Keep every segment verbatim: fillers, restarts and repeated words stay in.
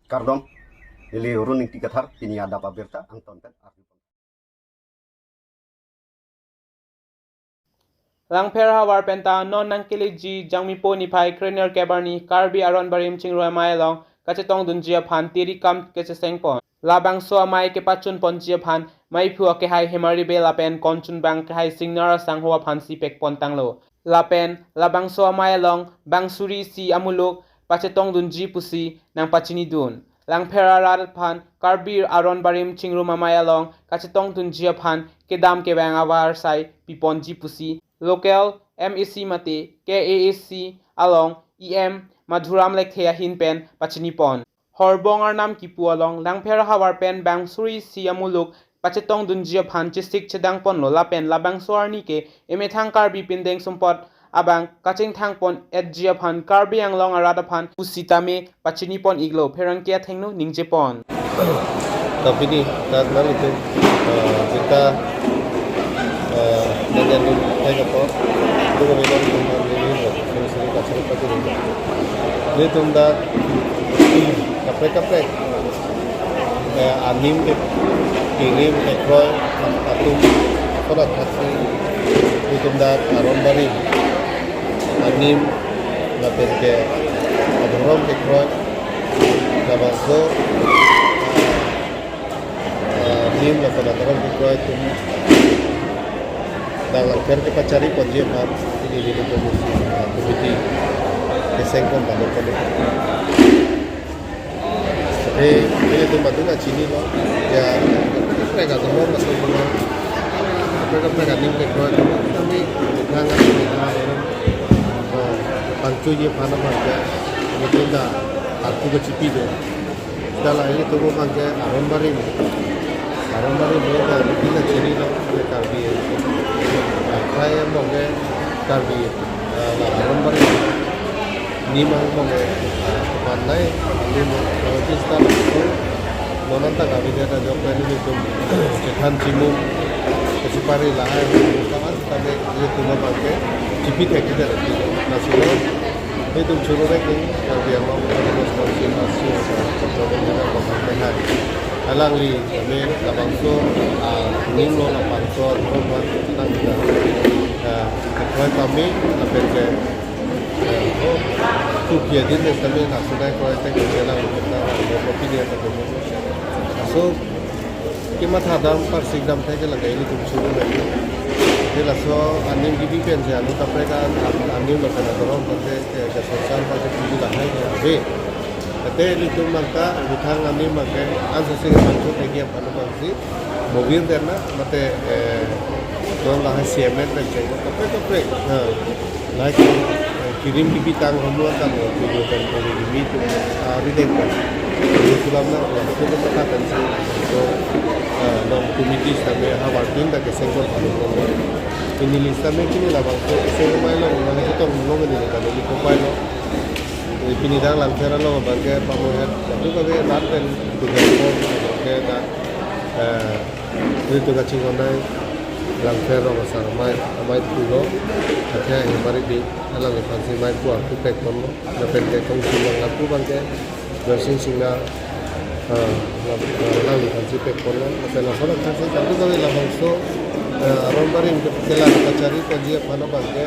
Kardom, neli Run Ingti Kathar, pini adap abirta angton pen arjupon. Langpher havar penta non nangkeleji Jangmipo niphai krenerkep arni Karbi Aron Barim Chingrum Amei along kachetongdunji aphan tirikam kechesengpon. Labangso amei kepachunponji aphan meiphu akehai Hemari Bey lapen konchunbang kehai Singnar asangho aphansi pekpon tanglo. Lapen labangso amei along bang suri isi amuluk pachetongdunji pusi nangpachinidun. Langpher arat aphan Karbi Aron Barim Chingrum Amei along kachetongdunji aphan kedam kevang avarsai piponji pusi local M A C mate K A A C along E M Madhuram Lekthe ahin pen pachinipon. Horbong arnam kipu along Langpher havar pen bang suri isi amuluk pachetongdunji aphan chesik chedangponlo lapen labangso arni ke emethang Karbi pindeng sumpot abang kachingthangpon-etji aphan Karbi Anglong arat aphan pusitame pachinipon-iklo. Pherangke athengno ningjepon. Tapi di, karena itu, eh, kita, eh, dengan ini, saya kata, itu kami dari teman ini, sering-sering kasih pati ini. Ilitum dak kaprek-kaprek, eh, anim ke, kirim ke kroi atum, akorat aksi, ilitum dak Aron Barim anim lapen ke adhorom ke kroi, labangso, eh, anim lapen adhorom ke kroi atum dak Langpher kepachariponji aphan, pini nelitum si, ah, komiti kesengpon balo kali. Eh, ilitum atum chinilo, ya, kaprek adhorom atum lo, kaprek kaprek anim ke kroi atum, kami nang atum lo, oh, pangchuji aphan abang ke, ilitum dak arpu kechipi do. Dak la ilitum abang ke Aron Barim. Aron Barim lo dak ilitum chinilo, ke Karbi. Akhai abang ke Karbi, eh, la Aron Barim. Anim abang ke, eh, manai, anim, eh, pista la. Monan ta kami dia ta jok pen ilitum chethan chimum, kachipari lahai, kawan ta ke ilitum abang ke chipi thek kita lagi. Lasi lo, ilitum churu lagi, Karbi Anglong Autonomous Council, A C, Control General Government hai. Alangli kami labangso, ah, anim lo labangso, adhorom aphan nang kita, ah, kekroi kami, lapen ke, eh, oh, tu kia din de kami nasional kroi te ke lang kita, ah, kopi dia kami. So, kematha dam, parsik dam thek ke lake ilitum churu lagi. Ke laso anim kebi pen je anu kaprek an, an-, anim lapen adhorom pen ke, ke, ke sorkar pa ke tuju lahai ke ave. Ate ilitum nangta, emethang anim abang ke, anso sing pangchot lagi aphan abang si, mobil den na, mate, eh, non lahai C M N pen cheng, kaprek kaprek. Ha. Like, eh, kirim kebi tang hamu tang lo, kirim tang lo, kirim itu, ah, rideng kan. Kirim kulam na, kulam itu kan makan kan si. So, eh, non komiti sampai havar tin dak kesengpon hamu lo. Pini list sampai pini labangso, keseng mai lo, mana kita ngomong ini kan, ini kopai lo. Eh, pini dak Langpher along abang ke pamohet, tapi kami rat pen, tiga ekor, abang ke dak, eh, ilitum kachinghon nai Langpher rong asar amei, amei pulo, athe Hemari Bey alangliphan si mei pu arpu pekponlo, lapen ke kongsi abang arpu abang ke Joysing Singnar, ah, la-, ah, alangliphan si pekponlo, lapen lason aphan si kami kami labangso, ah, Aron Barim ke kelang kachariponji aphan abang ke,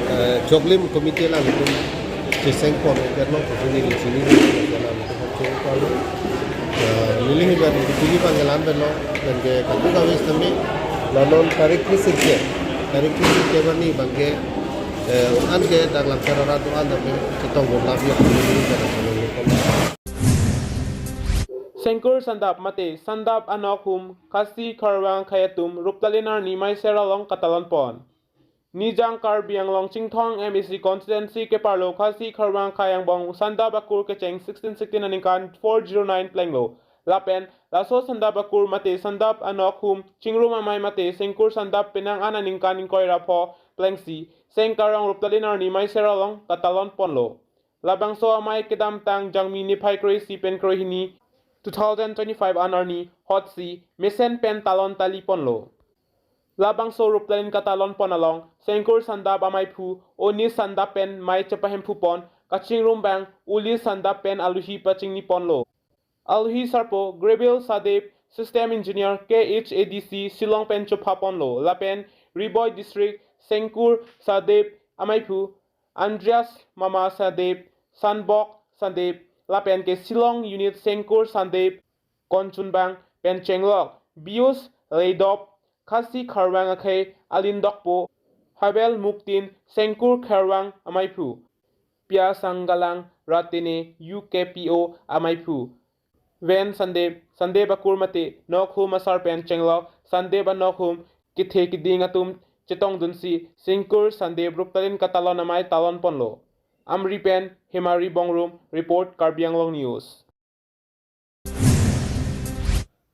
ah, Joklim Committee alanglitum chesengpon, ke no, ke ni chini, ke alanglitum. Eh, neli hiban, neli abang ke la-an pen lo, pen ke katu kawis kami, la non tarik kre-sirkep, tarik kre-sirkep arni abang ke, eh, an ke dak Langpher arat do-an pen chetongdun lap ya, neli hiban, neli hiban. Sengkur Sandap mate Sandap Anokhum Khasi Kharwang akhei atum Ruptalin arni mei ser along katalonpon. Nijang Karbi Anglong Chinthong M A C constituency keparlo Khasi Kharwang akhei angbong Sandap akur kecheng sixteen sixteen aningkan four zero nine plenglo. Lapen laso Sandap akur mate Sandap Anokhum Chingrum Amei mate Sengkur Sandap penang an aningkan ingkoi ra pho plengsi Seng Karong Ruptalin arni mei ser along katalonponlo. Labangso amei kedamtang Jangmi niphai kre-isi pen kre-hini two thousand twenty-five an arni hotsi mesen pen talon taliponlo. Labangso Ruptalin katalonpon along Sengkur Sandap ameiphu Oni Sandap pen mei chepahemphupon kachingrum abang Uli Sandap pen alohi pachingni ponlo. Alohi sarpo Gabriel Sadep, System Engineer K H A D C Shillong pen chopha ponlo, lapen Ri Bhoi District Sengkur Sadep amaiphu, Andreas Mama Sadep, Sanbok Sadep, lapen ke Shillong Unit Sengkur Sadep konchunbang pen chenglok Bius Leidop, Khasi Kharvang akhei Alin Dokpo, Habel Muktin Sengkur Kharvang amaiphu, Pia Sanggalang Ratene U K P O amaiphu, Ven Sandep, Sandep akur mate nokhum asar pen chenglok Sandep anokhum kethe keding atum chetongdunsi Sengkur Sandep ruptalin katalon amei talon ponlo. Amri pen Hemari Bongrung report, Karbi Anglong News.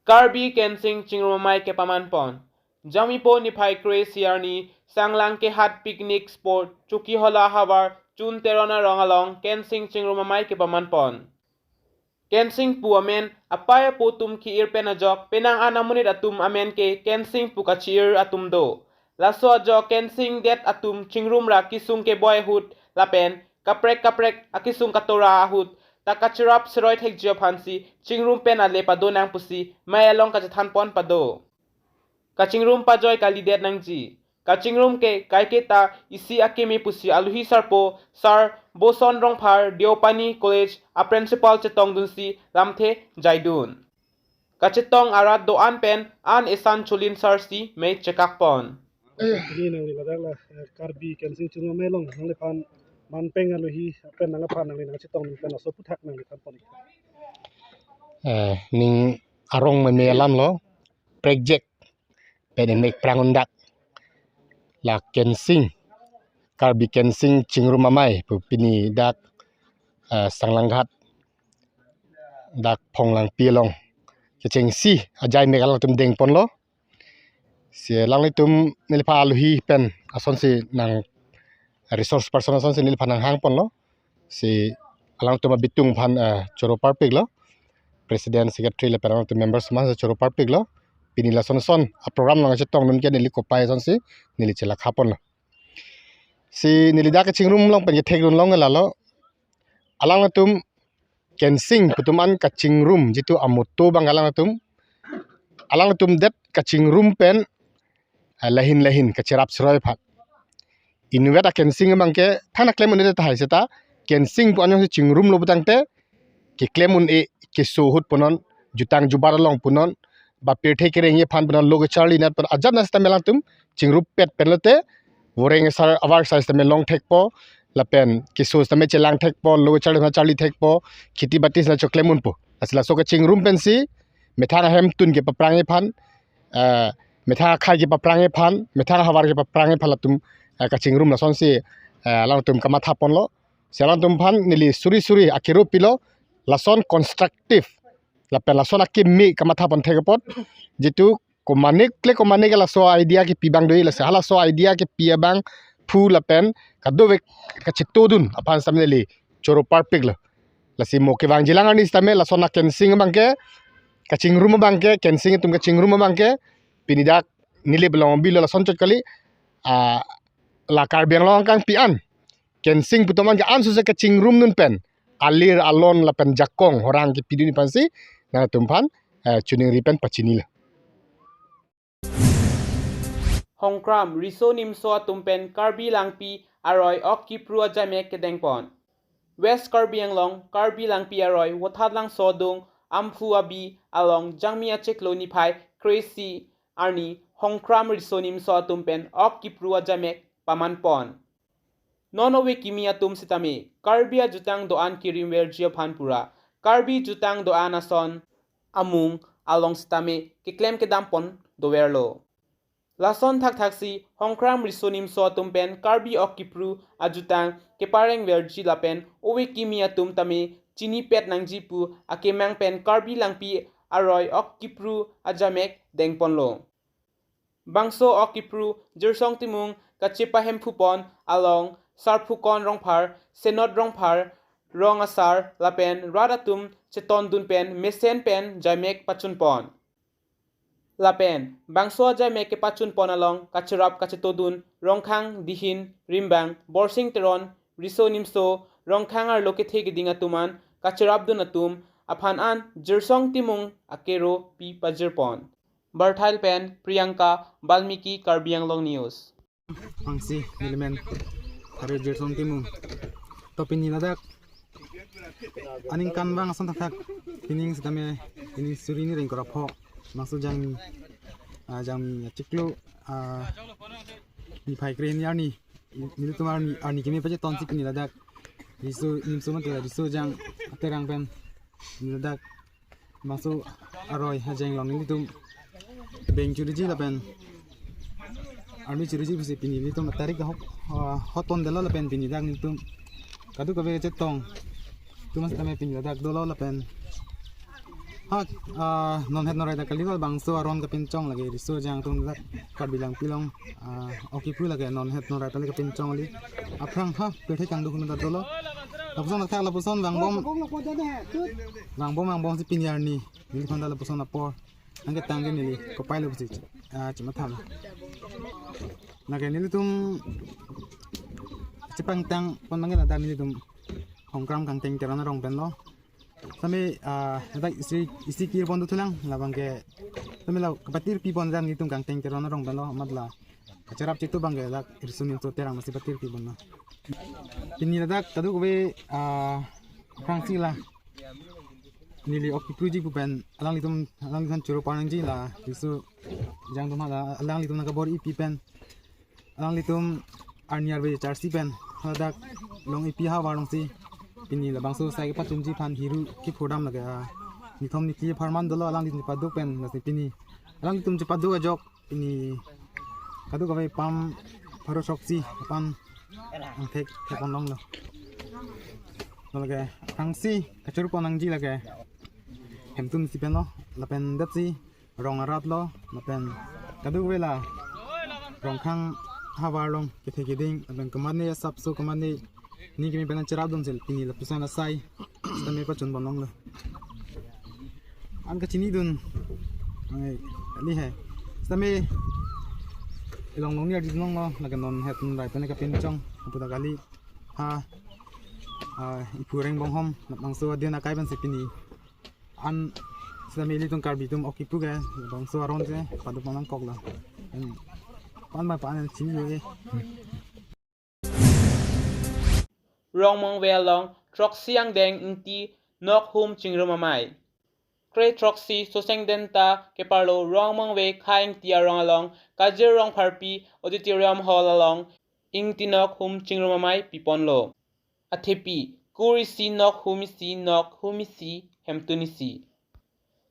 Karbi Kensing chingrum amei kepaman pon. Jangmipo niphai kre-isi arni Sanglang Kehat Picnic Spot Chokihola havar Chun Teron arong along Kensing chingrum amei kepaman pon. Kensing pu amen apei apo atum ke-ir pen ajok penang an amonit atum amen ke Kensing pu kachi-ir atum do. Laso ajok Kensing det atum chingrum ra kesung keboi ahut lapen kaprek kaprek akesung katora ahut ta kacherap seroi thekji aphansi chingrum pen ale pado nang pusi mei along kachethan pon pado. Kachingrum pajoi kalidet nangji. Kachingrum ke kaiketa isi akeme pusi alohi sarpo Sar Boson Rongphar Deopani College a principal chetongdunsi lamthe jaidun. Kachetong arat do-an pen an esan cholin sarsi mei chekak pon. Pini nangli ladak la, eh, Karbi Kensing chingrum amei along nangliphan manpeng alohi pen nangliphan nangli nangchetongdun pen laso aphuthak nangli than pon. Eh, ning arong meme alam lo, prekjek pen emek prang undak. La Kensing, Karbi Kensing chingrum amei pu pini dak, eh, Sanglanghat dak Phonglangpi along kechengsi ajaimek alangtum deng ponlo. Si alanglitum neliphan alohi pen asonsi nang resource person asonsi neliphan nanghang ponlo. Si alangtum abitung aphan, eh, choro parpiklo. President, secretary lapen alangtum members aphan si choro parpiklo. Pini lason son aprogram nangchetongdun ke neli kopai asonsi neli chelakha ponlo. Si neli dak kachingrum along pen kethekdun long lalo. Alangtum Kensing pu atum an kachingrum jitu amoto abang alangtum, alangtum det kachingrum pen, eh, lahin lahin kacherap seroi aphan. Inutvet a Kensing abang ke than klem un-e tahai seta Kensing pu an jongsi chingrumlo putangte keklem un-e, keso ahut punon, jutang jubat along punon, ba pirthe kerengji aphan punon, lo kacharli nat pon ajat na sitame alangtum chingrumvet pen lote voreng asar avar asar sitame long thekpo, lapen keso sitame chelang thekpo, lo kacharli na charli thekpo, kheti bati sina choklem unpo. Lasi laso kachingrum pensi methang ahemtun kepaprangji aphan, eh, methang akhai kepaprangji aphan, methang ahavar kepaprangji aphan latum, eh, kachingrum lasonsi, eh, alangtum kamatha ponlo. Si alangtum aphan neli suri suri akero pilo, lason constructive lapen lason akeme kamatha pon thek apot, jitu komatne kle komatne ke laso idea kepi abang do, lasi halaso idea kepi abangphu lapen kadokave kachetongdun aphan sitame neli choro parpiklo. Lasi mo kevangjilang arni sitame lason a Kensing abang ke, kachingrum abang ke, Kensing atum kachingrum abang ke pini dak Nilip along bilo, lason chot kali, ah, la Karbi Anglong angkang pi an Kensing pu atum an ke ansose kachingrumdun pen alir alon lapen jakong horang kepidunji aphansi nangtum aphan, eh, choningri pen pachinilo. Hongkram riso nimso atum pen Karbi Langpi aroi ok kipru ajaimek kedeng pon. West Karbi Anglong, Karbi Langpi aroi Vothatlangso adung Amphu Abi along Jangmi achiklo niphai kre-isi arni Hongkram riso nimso atum pen ok kipru ajaimek paman pon. Non ove kimi atum sitame Karbi ajutang do-an kerim verji aphan pura Karbi jutang do-an ason amung along sitame keklem kedam pon doverlo. Lason thakthaksi Hongkram riso nimso atum pen Karbi ok kipru ajutang kepareng verji lapen ove kimi atum tame chinipet nangji pu akemang pen Karbi Langpi aroi ok kipru ajaimek dengponlo. Bangso ok kipru Jirsong Timung kachepahemphu pon along Sarphukon Rongphar, Senot Rongphar, rong asar lapen rat atum chetongdun pen mesen pen jaimek pachun pon. Lapen bangso ajaimek kepachun pon along kacherap kachetongdun Rongkhang, Dihin, Rimbang, Borsing Teron, riso nimso, Rongkhang arlo kethe keding atum an kacherapdun atum aphan an Jirsong Timung akero pi pajirpon. Barthail pen Priyanka Balmiki, Karbi Anglong News. Pangsi nelimen Hari Jirsong Timung. To pini ladak aningkanvang ason thakthak, pining sitame pining suri ni rengkor apho, masu jang, ah, jang achiklo, ah, niphai krehini arni, nelitum arni, arni kimi paje tonsi pini ladak riso nimso mati la riso jang aterang pen pini ladak masu aroi hajeng along nelitum beng churiji lapen armi churiji pusi pini nelitum tarik ahok, ah, hot pondetlo lapen pini dak nelitum kadokave chetong atum sitame pini ladak dolo lapen ha, ah, non het non rai dak kali labangso aron kapinchong lake riso jang atum dak Karbi Langpi along, ah, okipu lake non het non rai pen kapinchong kali. Aphrang ha, pirthe kangduk hunu dak dolo. Lapuson thakthak lapuson vangbom, vangbom vangbom si pini arni neli khonda lapuson apor angke tangke neli kopai lo pusi, ah, chematham. Lake nelitum chepangtang pon mangke ladak nelitum Hongkram Kangteng Teron arong penlo. Sitame, ah, ladak isi, isi kir pon dothulang labangke. Sitame la kapatir pi pon jam nelitum Kangteng Teron arong penlo, amat la kacherap chitu abangke dak riso nimso aterang masi patir pi ponlo. Pini ladak kadokave, ah, aphrangsi la neli okipuji pu pen alanglitum, alanglitum choro parnangji la riso jang atum la alanglitum nangkabor-ipi pen alanglitum arni arve charsi pen ladak long-ipi ahavar alongsi pini labangso sai kepachunji aphan hiru kiphurdam lake, ah, nithom nikli apharman dolo alanglitum chepaduk pen, lasi pini alanglitum chepaduk ajok pini kadokave pam pharo throksi aphan angthek thek ponlonglo. Lake aphrangsi kachoro ponnangji lake hemtun si penlo lapen datsi rong arat lo lapen kadokave la Rongkhang ahavar along kethe keding lapen komatne asapso komatne ni kimi pen cherapdun si pini lapuson asai sitame pachun ponlonglo. An kachinidun, ai, kali he. Sitame ilong long ni arjulonglo, lake non het non rai pen kapinchong, apuda kali ha, ah, iphu Rengbonghom, labangso adin akai pensi pini an sitame ilitum Karbi atum okipu ke labangso aron si paduk nangkoklo. An pan mai pan chini yo e. Rongmongve along throksi angdeng ingti nok hum chingrum amei. Kre throksi Socheng Dhenta keparlo Rongmongve Khai Ingti arong along Kajir Rongpharpi Auditorium Hall along ingti nok hum chingrum amei piponlo. Athepi, kur isi nok hum isi nok hum isi hemtun isi.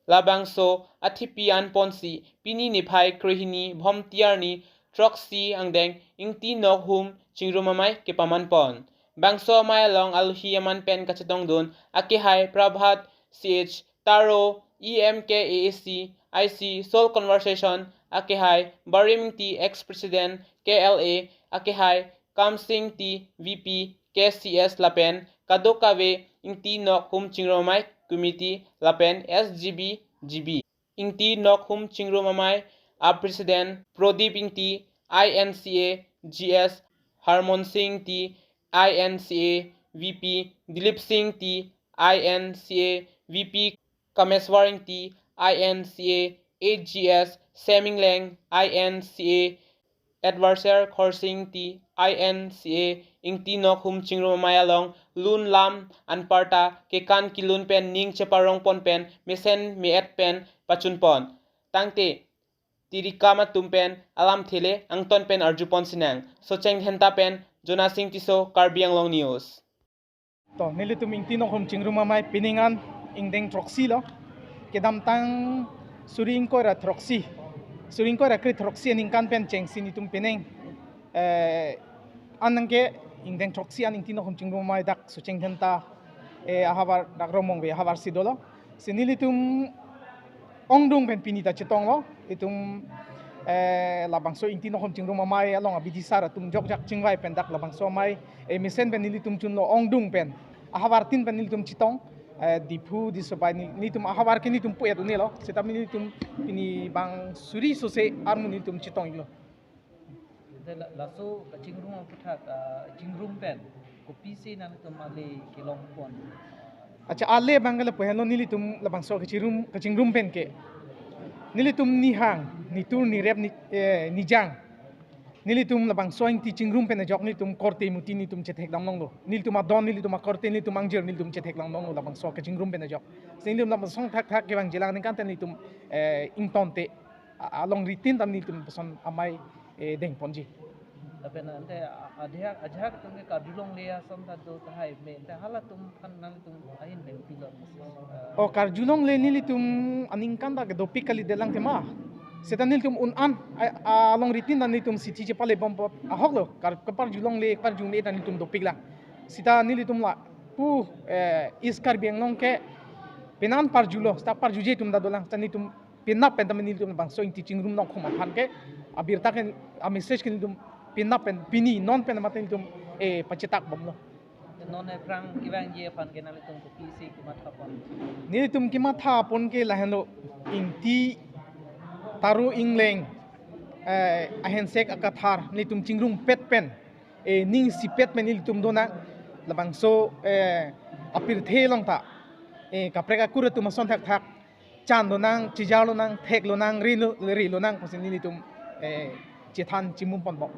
Labangso athepi anponsi pini niphai krehini Bhomti arni throksi angdeng ingti nok hum chingrum amei kepamanpon. Bangso amei along alohi aman pen kachetongdun akehai Prabhat C H Taro, E M K A A C I C Soul Conversation akehai Barim Ingti, ex-president K L A akehai Kamsing Ingti, V P K C S lapen kadokave ingti nok hum chingrum amei committee lapen S G B G B. Ingti nok hum chingrum amei a-president Prodip Ingti, I N C A G S, Harmon Sing Ingti, I N C A V P, Dilip Sing Ingti, I N C A V P, Kameswar Ingti, I N C A A G S, Seming Leng, I N C A Adversaire Khorsing Ingti, I N C A ingti nok hum chingrum amei along lun lam anparta kekan kelun pen ning cheparongpon pen mesen me-et pen pachunpon. Tangte tirikam atum pen alamthe le angton pen arjupon sinang. Socheng Dhenta pen Jonasing Tisso, Karbi Anglong News. To, nelitum ingti nok hum chingrum amei pining an ingdeng throksi lo. Kedamtang suri ingkoi ra throksi, suri ingkoi ra kre throksi aningkan pen chengsi nelitum pining, eh, an nangke ingdeng throksi an ingti nok hum chingrum amei dak Socheng Dhenta, eh, ahavar dak Rongmongve ahavar si dolo. Si nelitum ongdung pen pini ta chetonglo, itum, eh, labangso ingti nok hum chingrum amei along abidi sar atum jokjak chingvai pen dak labangso amei, eh, mesen pen nelitum chunlo ongdung pen. Ahavar tin pen nelitum chetong, eh, Diphu, Disobai ni-, nelitum ahavar ke nelitum pu-et un'elo, sitame nelitum pini bang suri sose armu nelitum chetong-iklo. Te la-, laso kachingrum aphuthak, ah, chingrum pen Kopisi nangtum ale kelong pon? Acha, ale abang ke lapu henlo, nelitum labangso kachingrum, kachingrum pen ke nelitum nihang, nitur, nirep, ni, eh, nijang, nelitum labangso ingti chingrum pen ajok nelitum korte muti nelitum chetheklong longlo. Nelitum adon, nelitum akorte, nelitum angjir nelitum chetheklong longlo labangso kachingrum pen ajok. Si nelitum labangso thakthak kevangjilang aningkan ta nelitum, eh, ingtonte, a-, alongritin ta nelitum lapuson amei, eh, dengponji. Lapen ante a-, adhak, ajahak atum ke karju longle ason ta do tahai me, ante halatum aphan nangtum ahin pen kopilo message? Eh, O, karju longle nelitum aningkan ta ke dopik kalidet lang tema. Seta nelitum un-an, a, alongritin ta nelitum sithi chepale bom apot ahoklo. Kar, kaparju longle, karju me ta nelitum dopik lang. Seta nelitum lapu, eh, East Karbi Anglong ke penang parjulo, seta parjuje atum ta dolang. Seta nelitum penap pen tame nelitum labangso ingti chingrum nangkhum aphan ke, abirta ke, amessage ke nelitum penap pen, pini non pen mate nelitum, eh, pachetak bomlo. Non aphrang kevangji aphan ke nangtum kopisi kemathapon? Nelitum kemathapon ke lahenlo, ingti, taru ingleng, eh, ahensek akathar nelitum chingrumpet pen, eh, ningsipet pen nelitum donang. Labangso, eh, apirthe along ta, eh, kaprek akur atum ason thakthak chan lonang, chijar lonang, thek lonang, ri lo, ri lonang pusi nelitum, eh, chethan chimum ponbom.